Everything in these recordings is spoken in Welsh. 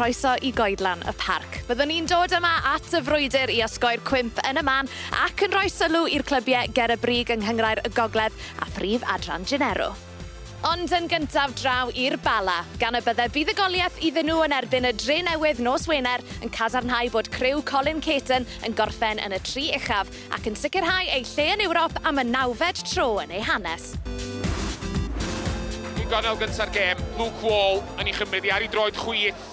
croeso i Goedlan y Parc. Byddwn ni'n dod yma at y frwydr i osgoi'r cwymp yn y man ac yn rhoi sylw i'r clybiau ger y brig yng Nghynghrair y Gogledd a phrif adran Genero. Ond yn gyntaf draw i'r Bala, gan y bydde buddugoliaeth iddyn nhw yn erbyn y Drenewydd nos Wener yn cadarnhau bod criw Colin Caton yn gorffen yn y tri uchaf ac yn sicrhau eu lle yn Ewrop am y nawfed tro yn eu hanes. Yn gornel gynta'r gêm, Luke Wall yn ei chymryd hi ar ei droed chwith.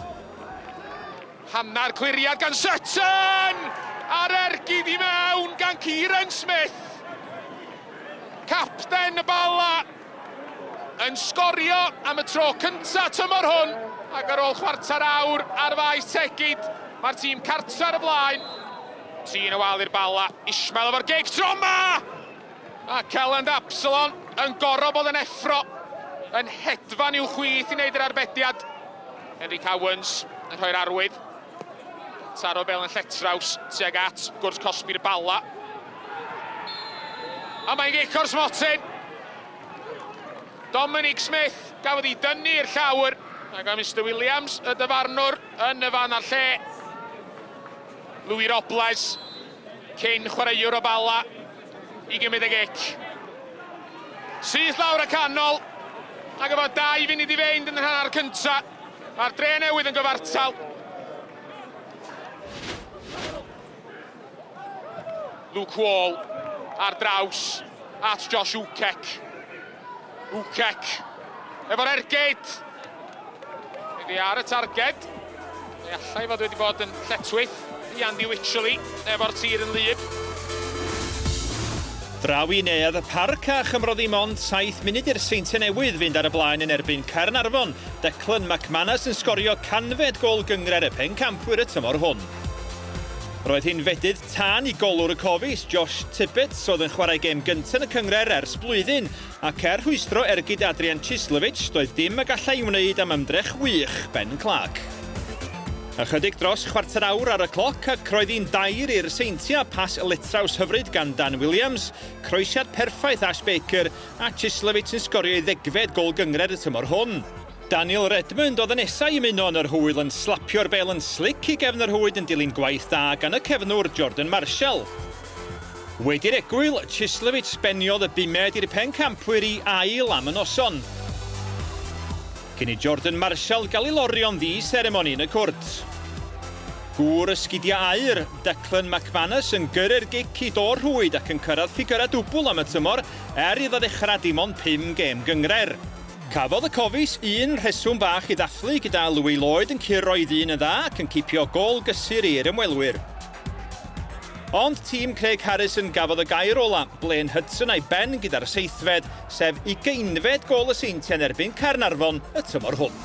Hanner cliriad gan Sutton! A'r ergyd i mewn gan Kieran Smith! Capten y Bala yn sgorio am y tro cyntaf tymor hwn ac ar ôl chwarter awr ar faes Tegid mae'r tîm cartra ar y blaen. Trin y wal i'r Bala, Ishmael efo'r gic tro 'ma! A Kelland Absalon yn gorfod bod yn effro, yn hedfan i'w chwith i wneud yr arbediad. Henry Cowans yn rhoi'r arwydd. Taro bel yn lletraws tuag at gwrs cosbi'r Bala. A mae'n gic o'r smotyn. Dominic Smith gafodd ei dynnu i'r llawr. Ac mae Mr Williams, y dyfarnwr, yn y fan a'r lle. Louis Robles, cyn chwaraewr o Bala, i gymryd y gic. Syth lawr y canol, ac efo 2 funud i fynd yn yr hanner cyntaf, Mae'r dre newydd yn gyfartal. Luke Wall ar draws at Josh Ukek. Ukek efo'r ergyd. Iddi ar y targed. Fe allai fod wedi bod yn lletchwith i Andy Wycherley efo'r tir yn wlyb. Draw i Neuadd y Parc a chymrodd ddim ond 7 munud i'r Seintiau Newydd fynd ar y blaen yn erbyn Caernarfon, Declan McManus yn sgorio canfed gôl gynghrair y Pencampwyr y tymor hwn. Roedd hi'n fedydd tân i golwr y Cofis, Josh Tibbetts, oedd yn chwarae gêm gyntaf yn y cynghrair ers blwyddyn, ac er rhwystro ergyd Adrian Chislovich, doedd dim y gallai wneud am ymdrech wych Ben Clark. Ychydig dros chwarter awr ar y cloc ac roedd hi'n dair i'r Seintiau, pas letraws hyfryd gan Dan Williams, croesiad perffaith Ash Baker a Chislovich yn sgorio ei ddegfed gôl gynghrair y tymor hwn. Daniel Redmond oedd y nesaf i ymuno yn yr hwyl yn slapio'r bêl yn slic i gefn y rhwyd yn dilyn gwaith da gan y cefnwr Jordan Marshall. Wedi'r egwyl, Chislovich beniodd y bumed i'r pencampwyr i ail am y noson. Cyn i Jordan Marshall gael ei lorio'n ddi-seremoni yn y cwrt. Gŵr y sgidiau aur, Declan McManus yn gyrru'r gic i do'r rhwyd ac yn cyrraedd ffigyrau dwbl am y tymor er iddo ddechrau dim ond pum gêm gynghrair. Cafodd y Cofis un rheswm bach i ddathlu gyda Louis Lloyd yn curo ei ddyn yn dda ac yn cipio gôl gysur i'r ymwelwyr. Ond tîm Craig Harrison gafodd y gair ola', Blaine Hudson a'i ben gyda'r seithfed, sef ugeinfed gôl y Seintiau yn erbyn Caernarfon y tymor hwn.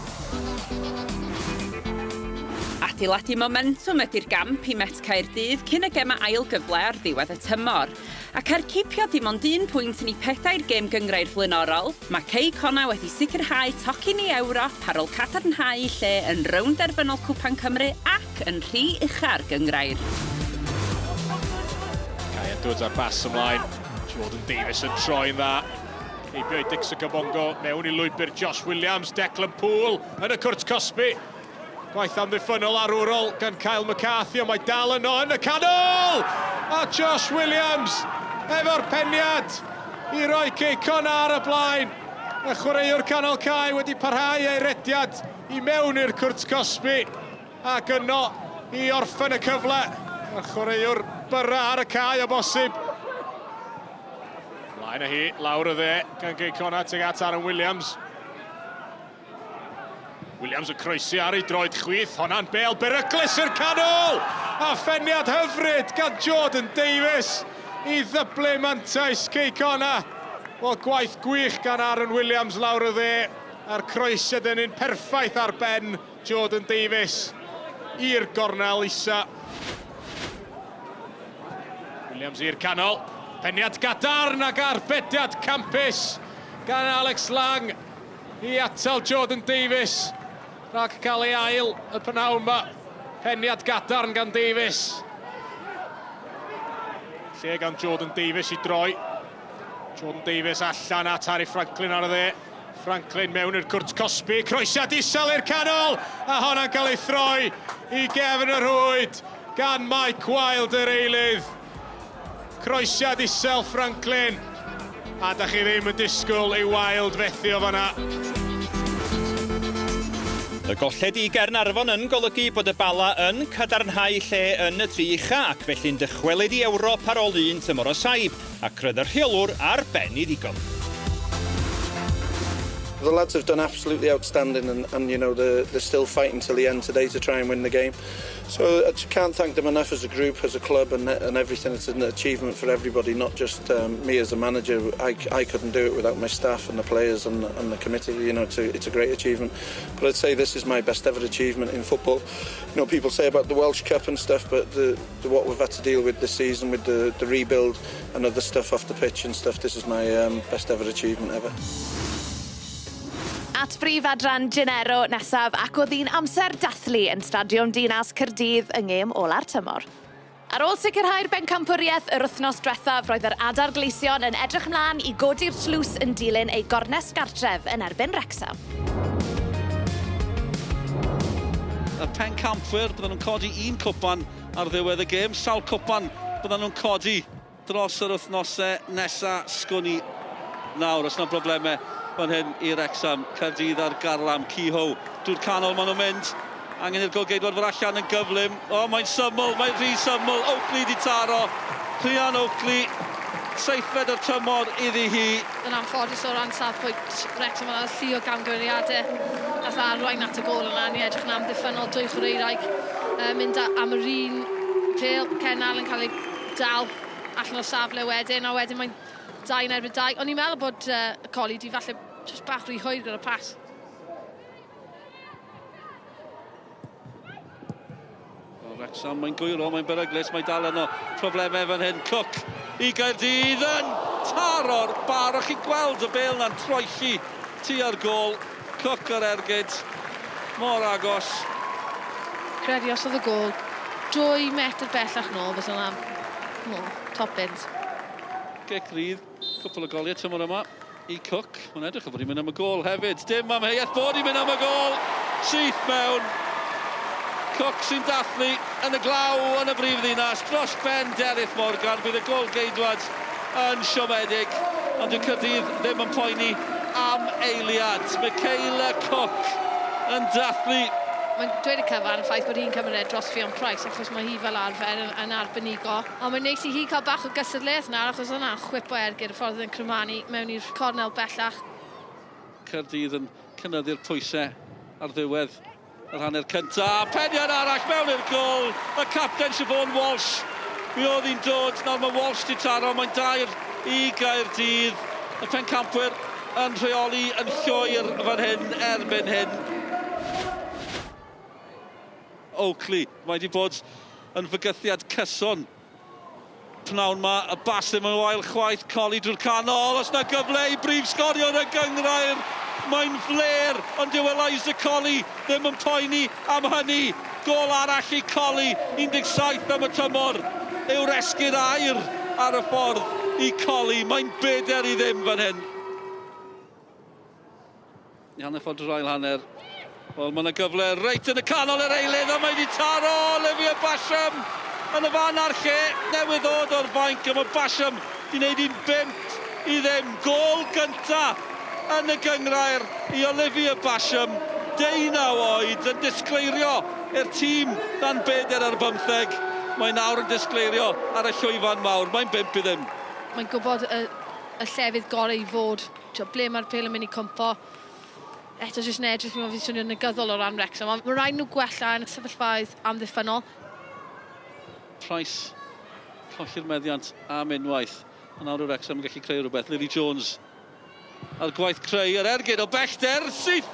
Adeiladu momentwm ydi'r gamp i Met Caerdydd cyn y gemau ail gyfle ar ddiwedd y tymor. Ac er cipio dim ond un pwynt yn eu pedair gêm gynghrair flaenorol, mae Cei Connah wedi sicrhau tocyn i Ewrop ar ôl cadarnhau eu lle yn rownd derfynol Cwpan Cymru ac yn rhy ucha'r gynghrair. Kai Edwards a'r bas ymlaen. Jordan Davies yn troi'n dda. Heibio i Dixon Kabongo mewn i lwybr Josh Williams. Declan Poole yn y cwrt cosbi. Gwaith amddiffynnol arwrol gan Kyle McCarthy, ond mae dal yno yn y canol! A Josh Williams efo'r peniad i roi Cei Connah ar y blaen. Y chwaraewr canol cae wedi parhau ei rediad i mewn i'r cwrt cosbi ac yno i orffen y cyfle. Y chwaraewr byrra ar y cae o bosib. Mlaen â hi, lawr y dde gan Gei Connah tuag at Aaron Williams. Williams yn croesi ar ei droed chwith, honna'n bêl beryglus i'r canol! A pheniad hyfryd gan Jordan Davies i ddyblu mantais Cei Connah. Wel, gwaith gwych gan Aaron Williams lawr y dde, a'r croesiad yn un perffaith ar ben Jordan Davies i'r gornel isa. Williams i'r canol, peniad gadarn ac arbediad campus gan Alex Lang. I atal Jordan Davies rhag cael ei ail y prynhawn yma. Peniad gadarn gan Davies. Lle gan Jordan Davies i droi. Jordan Davies allan at Harry Franklin ar y dde. Franklin mewn i'r cwrt cosbi, croesiad isel i'r canol, a honna'n cael ei throi i gefn y rhwyd gan Mike Wilde yr eilydd. Croesiad isel Franklin, a da chi ddim yn disgwyl i Wilde fethu o fanna. Y golled i Gaernarfon yn golygu bod y Bala yn cadarnhau lle yn y tri ucha ac felly'n dychwelyd i Ewrop ar ôl un tymor o saib, ac roedd y rheolwr ar ben ei ddigon. The lads have done absolutely outstanding and, and you know, they're, they're still fighting till the end today to try and win the game. So I can't thank them enough as a group, as a club and, and everything. It's an achievement for everybody, not just um, me as a manager. I, I couldn't do it without my staff and the players and, and the committee. You know, it's a, it's a great achievement. But I'd say this is my best ever achievement in football. You know, people say about the Welsh Cup and stuff, but the, the what we've had to deal with this season with the, the rebuild and other stuff off the pitch and stuff, this is my um, best ever achievement ever. At brif adran Genero nesaf ac oedd hi'n amser dathlu yn Stadiwm Dinas Caerdydd yng ngêm ola'r tymor. Ar ôl sicrhau'r bencampwriaeth yr wythnos diwethaf, roedd yr Adar Gleision yn edrych mlaen i godi'r tlws yn dilyn eu gornest gartref yn erbyn Wrecsam. Y pencampwyr, bydden nhw'n codi un cwpan ar ddiwedd y gêm. Sawl cwpan bydden nhw'n codi dros yr wythnosau nesa sgwn i nawr. Os yna broblemau fan hyn i Wrecsam, Caerdydd ar garlam, Kehoe drwy'r canol maen nhw'n mynd. Angen i'r golgeidwad fod allan yn gyflym. O, mae'n syml, mae'n rhy syml. Oakley di taro. Rhian Oakley, seithfed o'r tymor iddi hi. Yn anffodus o ran safbwynt Wrecsam, mae yna llu o gamgymeriadau nath arwain at y gôl yna. Ni'n edrych yn amddiffynnol, dwy chwaraewraig mynd am yr un pêl. Ken Allen cael ei dal allan o'r safle wedyn, a wedyn mae'n 2 yn erbyn 2. O'n i'n meddwl bod uh, Colli di falle just bach rhy hwyr gyda'r pas. O, Wrexham, mae'n gwyro, mae'n beryglus, mae dal yno. Problemau fan hyn, Cook i Gaerdydd yn taro'r bar. O'ch chi'n gweld y bel na'n troelli tua'r gôl. Cook ar ergyd, mor agos. Credu os oedd y gôl 2 metr bellach nôl, fysa hwnna, o, top bins. Gic rydd, cwpl o goliau tymor yma i Cook. Mae'n edrych o fod i'n mynd am y gôl hefyd. Dim amheuaeth bod i'n mynd am y gôl. Syth mewn. Cook sy'n dathlu yn y glaw yn y brif ddinas dros ben Derith Morgan. Bydd y gôl geidwad yn siomedig, ond dyw Caerdydd ddim yn poeni am eiliad. Michaela Cook yn dathlu. Mae'n dweud y cyfan, y ffaith bod hi'n cymryd e dros Ffion Price, achos mae hi fel arfer yn, yn arbenigo. Ond mae'n neis i hi cael bach o gystadleuaeth nawr, achos oedd chwip o ergyd y ffordd yn crymanu mewn i'r cornel bellach. Caerdydd yn cynyddu'r pwysau ar ddiwedd yr hanner cyntaf. Peniad arall mewn i'r gôl. Y capten Siobhan Walsh. Mi oedd hi'n dod. Nawr mae Walsh di taro. Mae'n dair i Gaerdydd. Y pencampwyr yn rheoli yn llwyr fan hyn erbyn hyn. Oakley, mae wedi bod yn fygythiad cyson pnawn ma. Y bas ddim yn wael chwaith, Colli drwy'r canol, os na gyfle i brif sgoriwr y gynghrair, mae'n flêr, ond dyw Eliza Colli ddim yn poeni am hynny. Gôl arall i Colli, 17 am y tymor, yw'r esgid aur ar y ffordd i Colli. Mae'n bedair i ddim fan hyn. I hanner ffordd drwy'r ail hanner. Wel, mae yna gyfle reit yn y canol yr eilydd, a mae wedi taro Olivia Basham yn y fan a'r lle. Newydd ddod o'r fainc, a mae Basham wedi gwneud hi'n bump i ddim. Gôl gynta yn y gynghrair i Olivia Basham, deunaw oed, yn disgleirio i'r tîm dan bedair ar bymtheg. Mae nawr yn disgleirio ar y llwyfan mawr. Mae'n bump i ddim. Mae'n gwybod y, y llefydd gorau i fod Tio, ble mae'r pêl yn mynd i cwmpo. Eto jyst yn edrych, fi'n meddwl swnio'n negyddol o ran Wrexham, ond mae rhaid nhw gwella yn y sefyllfaoedd amddiffynnol. Price, colli'r meddiant am unwaith. Ond nawr yw Wrexham yn gallu creu rhywbeth. Lily Jones a'r gwaith creu yr ergyd o bellter syth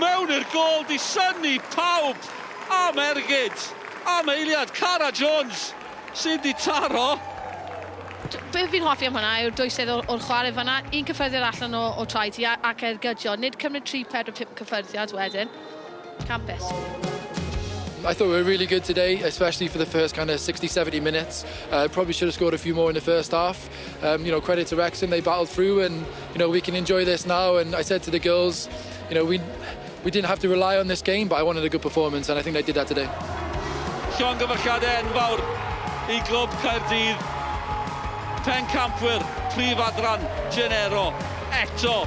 mewn i'r gôl di synnu pawb am ergyd am eiliad Cara Jones sydd di taro. Be fi'n hoffi am hwnna yw'r dwysedd o'r, or chwarae fanna. Un cyffyrddiad allan o, o traed hi ac ergydio. Nid cymryd 3, 4, 5 cyffyrddiad wedyn. Campus. I thought we were really good today, especially for the first kind of 60, 70 minutes. Probably should have scored a few more in the first half. Credit to Wrexham, they battled through and, we can enjoy this now. And I said to the girls, we didn't have to rely on this game, but I wanted a good performance and I think they did that today. Llongyfarchiadau enfawr i glwb Caerdydd. Pencampwyr, prif adran, Genero, eto.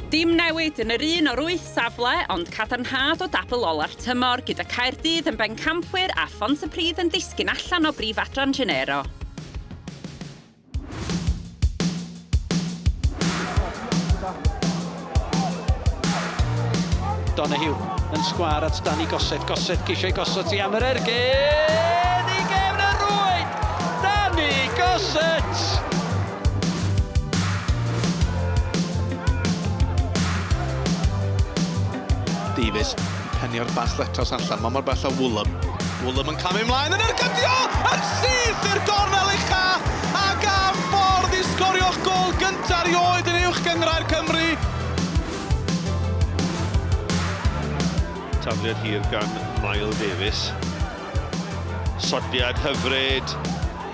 Dim newid yn yr un o'r wyth safle, ond cadarnhad o dabl ola'r tymor gyda Caerdydd yn bencampwyr a Phontypridd yn disgyn allan o brif adran Genero. Donahue yn sgwar at Danny Gossett. Gossett geisio ei gosod ti am yr ergyd i gefn y rwyd! Danny Gossett! Davies penio'r bas letros allan, mae mor bell o Woolam. Woolam yn camu ymlaen yn ergydio! Yn syth i'r gornel ucha! Ac am ffordd i sgorio'ch gôl gyntaf erioed yn uwch gynghrair Cymru! Tafliad hir gan Mael Davies. Sodiad hyfryd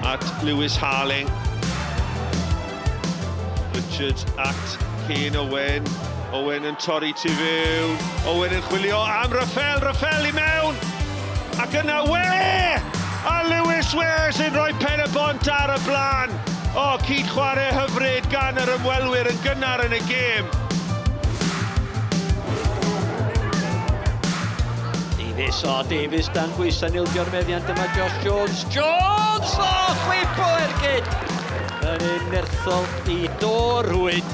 at Lewis Harling. Richards at Kane Owen. Owen yn torri tu fewn. Owen yn chwilio am Rafael. Rafael i mewn. Ac yna we! A Lewis We sy'n rhoi Pen y Bont ar y blaen. O, cyd chwarae hyfryd gan yr ymwelwyr yn gynnar yn y gêm. Davies, o Davies dan bwysau nildio'r meddiant yma Josh Jones. Jones! O, chwip o ergyd! Yn un nerthol i dôr rhwyd.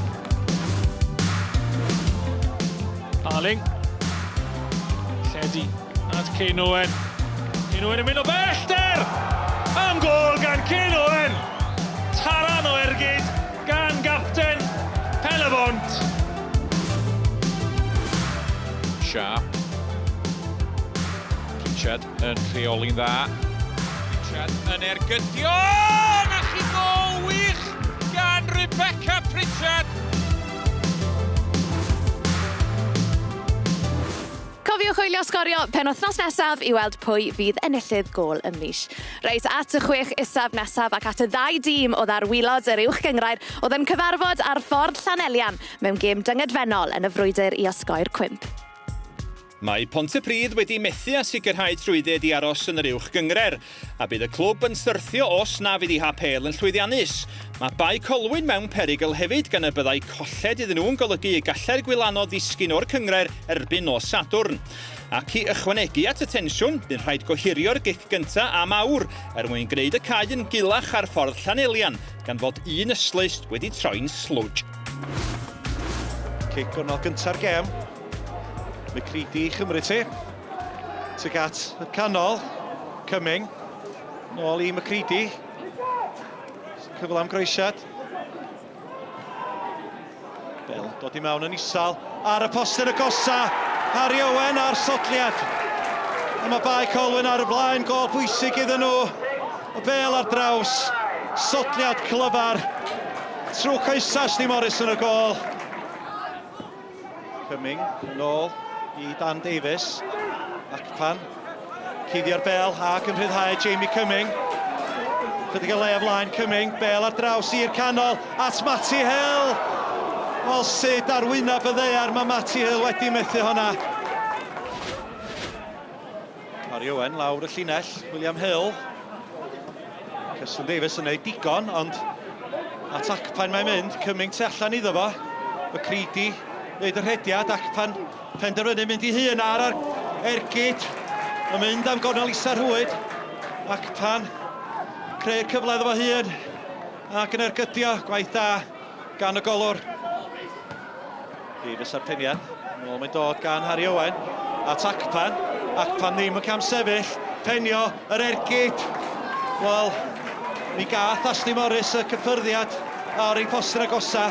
Harling. Lledu at Kane Owen. Kane Owen yn mynd o bellter! Am gôl gan Kane Owen! Taran o ergyd gan gapten Pen-y-bont. Sharp. Pritchard yn rheoli'n dda. Pritchard yn ergydio! Na chi gôl wych gan Rebecca Pritchard! Cofiwch wylio Sgorio penwythnos nesaf i weld pwy fydd enillydd gôl y mis. Reit, at y chwech isaf nesaf ac at y ddau dîm oedd ar waelod yr uwch gynghrair oedd yn cyfarfod ar ffordd Llanelian mewn gêm dyngedfennol yn y frwydr i osgoi'r cwymp. Mae Pontypridd wedi methu â sicrhau trwydded i aros yn yr uwch gynghrair, a bydd y clwb yn syrthio os na fydd eu hapêl yn llwyddiannus. Mae Bae Colwyn mewn perygl hefyd gan y byddai colled iddyn nhw'n golygu y gallai'r gwylanod ddisgyn o'r cynghrair erbyn nos Sadwrn. Ac i ychwanegu at y tensiwn, bu'n rhaid gohirio'r gic gyntaf am awr er mwyn gwneud y cae yn gulach ar ffordd Llanelian, gan fod un ystlys wedi troi'n slwj. Cic gornel gynta'r gêm. McCready i chymryd ti. Tuag at y canol. Cumming. Nôl i McCready. Cyfle am groesiad. Bel dod i mewn yn isal. Ar y postyn agosa. Harry Owen ar sodliad. A mae Bae Colwyn ar y blaen. Gôl bwysig iddyn nhw. Y bel ar draws. Sodliad clyfar. Trwy coesa Ashley Morris yn y gôl. Cumming yn ôl i Dan Davies. Acpan. Cuddio'r bel ac yn rhyddhau Jamie Cumming. Chydig o le o flaen Cumming. Bel ar draws i'r canol at Matty Hill. Wel, sut ar wyneb y ddaear mae Matty Hill wedi methu hwnna. Harry Owen lawr y llinell, William Hill. Kirsten Davies yn neud digon, ond at Acpan mae'n mynd, Cumming tu allan iddo fo. McCready wneud y rhediad, Acpan penderfynu mynd i hun ar ar ergyd. Yn mynd am gornel isa'r rhwyd. Acpan creu'r cyfle iddo fo hun ac yn ergydio, gwaith da gan y golwr. Davies ar peniad, nôl mae'n dod gan Harry Owen at Acpan. Acpan ddim yn cam sefyll, penio yr ergyd. Wel, mi gath Ashley Morris y cyffyrddiad ar ei postyn agosa.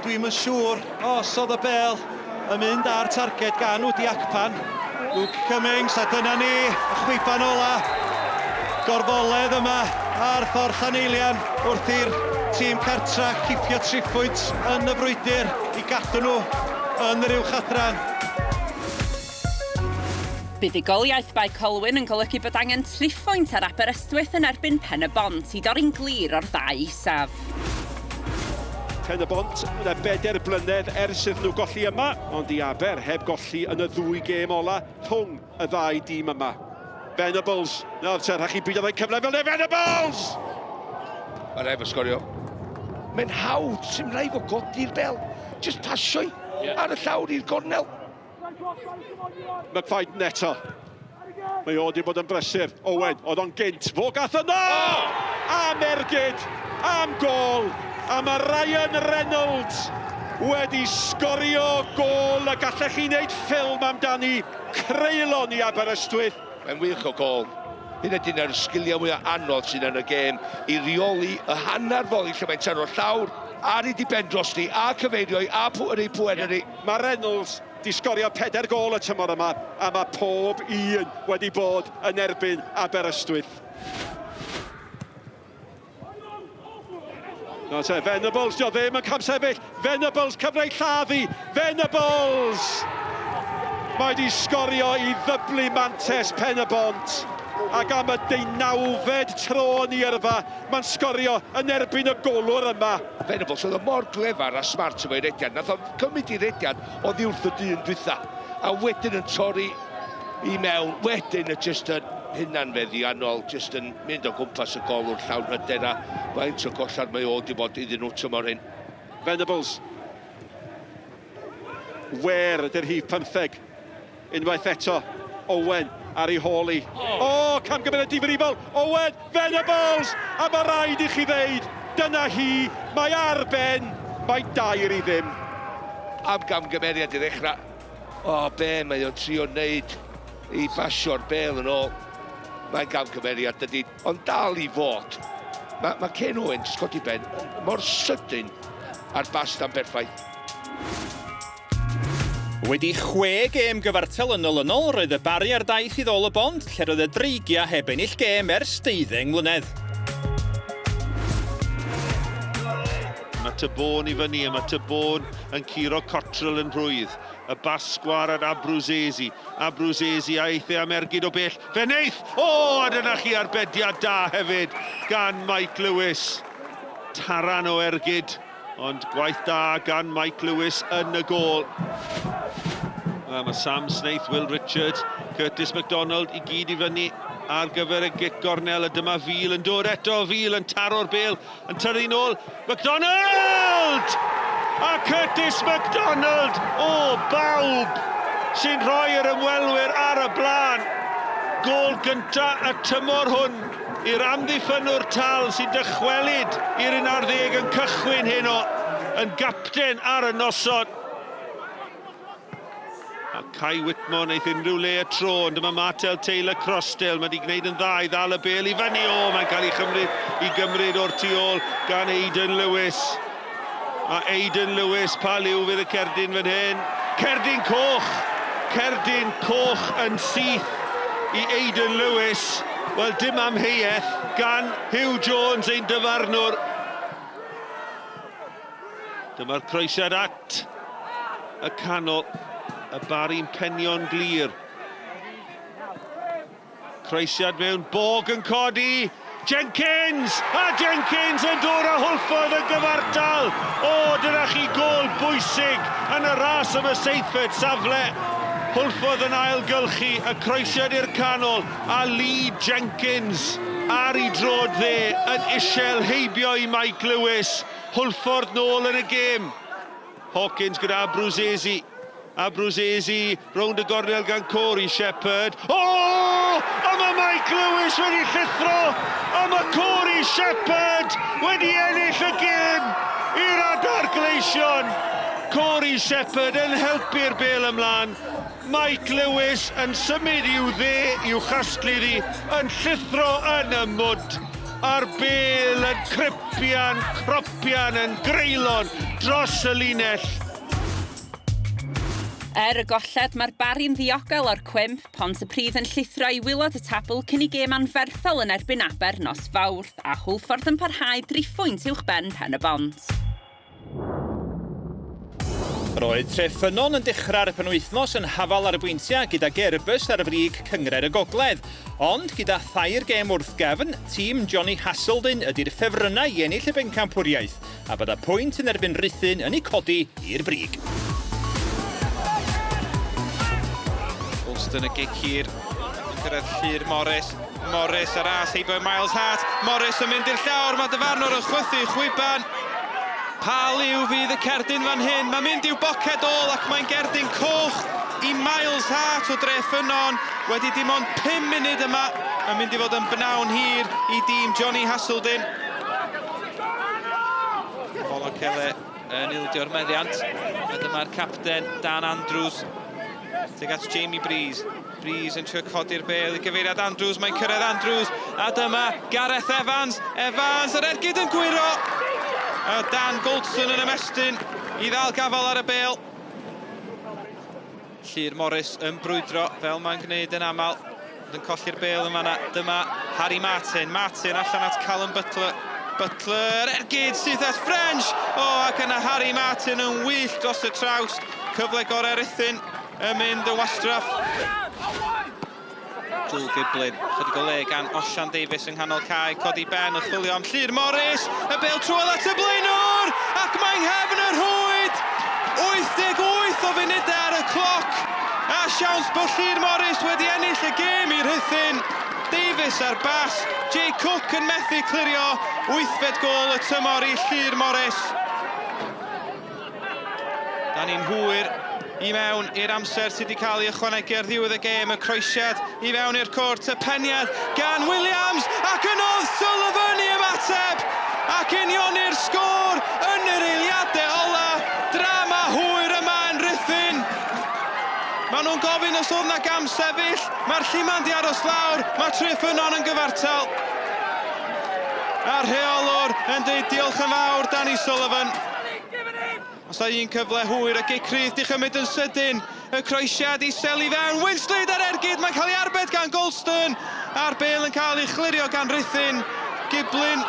Dwi'm yn siŵr os oedd y bel yn mynd ar targed gan Woody Acpan. Luke Cummings, a dyna ni, y chwiban ola. Gorfoledd yma ar ffordd Llaneilian wrth i'r tîm cartra cipio triphwynt yn y frwydr i gadw nhw yn yr uwch adran. Buddugoliaeth Bae Colwyn yn golygu bod angen triphwynt ar Aberystwyth yn erbyn Pen-y-bont i dorri'n glir o'r ddau isaf. Pen-y-bont yna bedair blynedd ers iddyn nhw golli yma, ond i Aber heb golli yn y ddwy gêm ola rhwng y ddau dîm yma. Venables, nawr te, rhaid chi byd o cyfle fel ne, Venables! Mae rhaid fo sgorio. Mae'n hawdd, sy'n rhaid fo godi'r bel. Just pasio i yeah. ar y llawr i'r gornel. McFadden eto. Mae o wedi bod yn brysur. Owen, oedd o'n gynt. Fo gath yno! Oh! Am ergyd, am gol, a mae Ryan Reynolds wedi sgorio gol y gallech chi wneud ffilm amdani, creulon i Aberystwyth. Mae'n wych o gol. Hyn ydy un o'r sgiliau mwyaf anodd sydd yn y gêm, i reoli y hanner foli lle mae'n taro'r llawr, ar ei diben drosti, a cyfeirio i, a pw, yr ei pwer yeah. Mae Reynolds di sgorio pedair gol y tymor yma, a mae pob un wedi bod yn erbyn Aberystwyth. No te, Venables, dio ddim yn camsefyll. Venables cyfle i lladdu. Venables! Mae di sgorio i ddyblu mantes Pen y Bont. Ac am y deunawfed tro yn ei yrfa, mae'n sgorio yn erbyn y golwr yma. Venables oedd o mor glefar a smart efo'i rediad. Nath o gymryd i rediad oddi wrth y dyn dwytha. A wedyn yn torri i mewn, wedyn y just yn hunanfeddiannol, just yn mynd o gwmpas y golwr llawn hyder a faint o gollad mae o wedi bod iddyn nhw tymor hyn. Venables. Ware ydy'r rhif 15. Unwaith eto, Owen ar ei hôl i. O, oh, camgymeriad difrifol! Owen, Venables! A mae rhaid i chi ddeud, dyna hi, mae ar ben, mae dair i ddim. Am gamgymeriad i ddechrau. O, be mae o'n trio wneud i basio'r bel yn ôl. Mae'n gamgymeriad dydy, ond dal i fod. Mae, mae Ken Owen, jyst codi ben, mor sydyn a'r bas dan berffaith. Wedi chwe gêm gyfartal yn olynol, roedd y Barri ar daith i ddôl y bont, lle roedd y Dreigiau heb ennill gêm ers deuddeng mlynedd. Mae Tybôn i fyny a mae Tybôn yn curo Cottrell yn rhwydd. Y basgwar at Abruzzese. Abruzzese a eith e am ergyd o bell. Fe wneith! O, a dyna chi arbediad da hefyd gan Mike Lewis. Taran o ergyd, ond gwaith da gan Mike Lewis yn y gôl. Mae Sam Snaith, Will Richards, Curtis McDonald i gyd i fyny ar gyfer y gic gornel a dyma Fil yn dod eto, Fil yn taro'r bel, yn tyrru nôl, McDonald! A Curtis McDonald o bawb sy'n rhoi yr ymwelwyr ar y blaen. Gôl gynta y tymor hwn i'r amddiffynnwr tal sy'n dychwelyd i'r 11 yn cychwyn heno yn gapten ar y noson. A Kai Whitmore wneith unrhyw le y tro, ond dyma Martel Taylor Crossdale. Mae wedi gwneud yn dda i ddal y bel i fyny. O, mae'n cael ei chymryd i gymryd o'r tu ôl gan Aidan Lewis. A Aidan Lewis, pa liw fydd y cerdyn fan hyn? Cerdyn coch! Cerdyn coch yn syth i Aidan Lewis. Wel, dim amheuaeth gan Hugh Jones, ein dyfarnwr. Dyma'r croesiad at y canol. Y Barri'n penio'n glir. Croesiad mewn, Bog yn codi. Jenkins! A Jenkins yn dod â Hwlffordd yn gyfartal! O, dyna chi gôl bwysig yn y ras am y seithfed safle. Hwlffordd yn ailgylchu y croesiad i'r canol a Lee Jenkins ar ei droed dde yn isel heibio i Mike Lewis. Hwlffordd nôl yn y gêm. Hawkins gyda Abruzzese. Abruzzese rownd y gornel gan Corey Shepherd. O! A mae Mike Lewis wedi llithro! A mae Corey Shepherd wedi ennill y gêm i'r Adar Gleision! Corey Shepherd yn helpu'r bel ymlaen. Mike Lewis yn symud i'w dde i'w chasglu ddi, yn llithro yn y mwd, a'r bel yn cripian, cropian yn greulon dros y linell. Er y golled, mae'r Barri'n ddiogel o'r cwymp, Pontypridd yn llithro i waelod y tabl cyn i gêm anferthol yn erbyn Aber nos Fawrth, a Hwlffordd yn parhau driphwynt uwchben Pen-y-bont. Roedd Treffynnon yn dechrau'r penwythnos yn hafal ar y bwyntiau gydag Airbus ar frig Cynghrair y Gogledd. Ond gyda thair gêm wrth gefn, tîm Johnny Haseldin ydy'r ffefrynnau i ennill y bencampwriaeth, a bydda pwynt yn erbyn Rhuthun yn eu codi i'r brig. Goldstone y gic hir yn cyrraedd Llŷr Morris. Morris ar as heibio Miles Hart. Morris yn mynd i'r llawr, mae dyfarnwr yn chwythu chwiban. Pa liw fydd y cerdyn fan hyn? Mae'n mynd i'w boced ôl ac mae'n gerdyn coch i Miles Hart o Dreffynnon. Wedi dim ond 5 munud yma, mae'n mynd i fod yn bnawn hir i dîm Johnny Haseldin. Molokele yn ildio'r meddiant. A dyma'r capten Dan Andrews tuag at Jamie Breeze. Breeze yn trio codi'r bel i gyfeiriad Andrews, mae'n cyrraedd Andrews, a dyma Gareth Evans, Evans, yr ergyd yn gwyro! A Dan Goldson yn ymestyn i ddal gafel ar y bel. Llŷr Morris yn brwydro fel mae'n gwneud yn aml, ond yn colli'r bel yn fanna. Dyma Harry Martin, Martin allan at Callum Butler. Butler, ergyd syth at French! O, ac yna Harry Martin yn wyllt dros y trawst. Cyfle gorau Rhuthun yn mynd yn wastraff. Joel Giblin, chydig o le gan Osian Davies yng nghanol cae, codi ben yn chwilio am Llŷr Morris, y bêl trwodd at y blaenwr, ac mae yng nghefn y rhwyd! 88 o funudau ar y cloc, a siawns bod Llŷr Morris wedi ennill y gêm i Rhuthun. Davies ar bas, Jay Cook yn methu clirio, wythfed gôl y tymor i Llŷr Morris. Da ni'n hwyr i mewn i'r amser sydd wedi cael ei ychwanegu ar ddiwedd y gêm, y croesiad i fewn i'r cwrt, y peniad gan Williams, ac yno oedd Sullivan i ymateb ac unioni'r sgôr yn yr eiliadau ola. Drama hwyr yma yn Rhuthun. Maen nhw'n gofyn os oedd na gam sefyll, mae'r lluman di aros lawr, mae Treffynnon yn gyfartal. A'r rheolwr yn dweud diolch yn fawr, Danny Sullivan. Os da un cyfle hwyr, y gic rydd di chymryd yn sydyn, y croesiad isel i fewn, Winslade ar ergyd, mae'n cael ei arbed gan Goldstone, a'r bêl yn cael ei chlirio gan Rhuthun. Giblin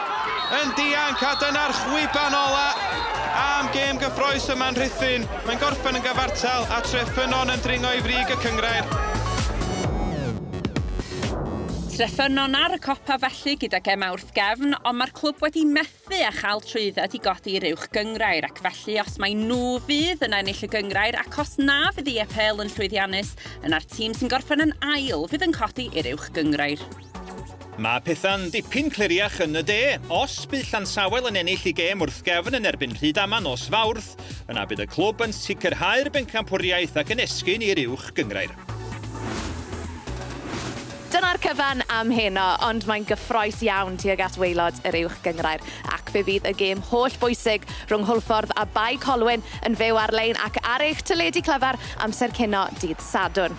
yn dianc, a dyna'r chwiban ola am gêm gyffrous yma'n Rhuthun. Mae'n gorffen yn gyfartal, a Treffynnon yn dringo i frig y cynghrair. Treffynnon ar y copa felly gyda gemau wrth gefn, ond mae'r clwb wedi methu methu â chael trwydded i godi i'r uwch gynghrair ac felly os mai nhw fydd yn ennill y gynghrair ac os na fydd y apêl yn llwyddiannus, yna'r tîm sy'n gorffen yn ail fydd yn codi i'r uwch gynghrair. Mae pethau'n dipyn cliriach yn y de. Os bydd Llansawel yn ennill i gêm wrth gefn yn erbyn Rhydaman nos Fawrth, yna bydd y clwb yn sicrhau'r bencampwriaeth ac yn esgyn i'r uwch gynghrair. Dyna'r cyfan am heno, ond mae'n gyffrous iawn tuag at waelod yr uwch gynghrair, ac fe fydd y gêm holl bwysig rhwng Hwlffordd a Bae Colwyn yn fyw ar-lein ac ar eich teledu clyfar amser cino dydd Sadwrn.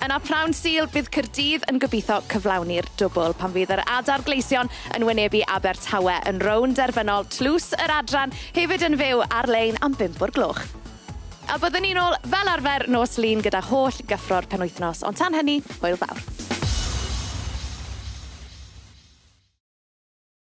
Yna pnawn Sul bydd Caerdydd yn gobeithio cyflawni'r dwbl pan fydd yr Adar Gleision yn wynebu Abertawe yn rownd derfynol Tlws yr Adran, hefyd yn fyw ar-lein am 5 o'r gloch. A byddwn ni'n ôl fel arfer nos Lun gyda holl gyffro'r penwythnos, ond tan hynny, hwyl fawr.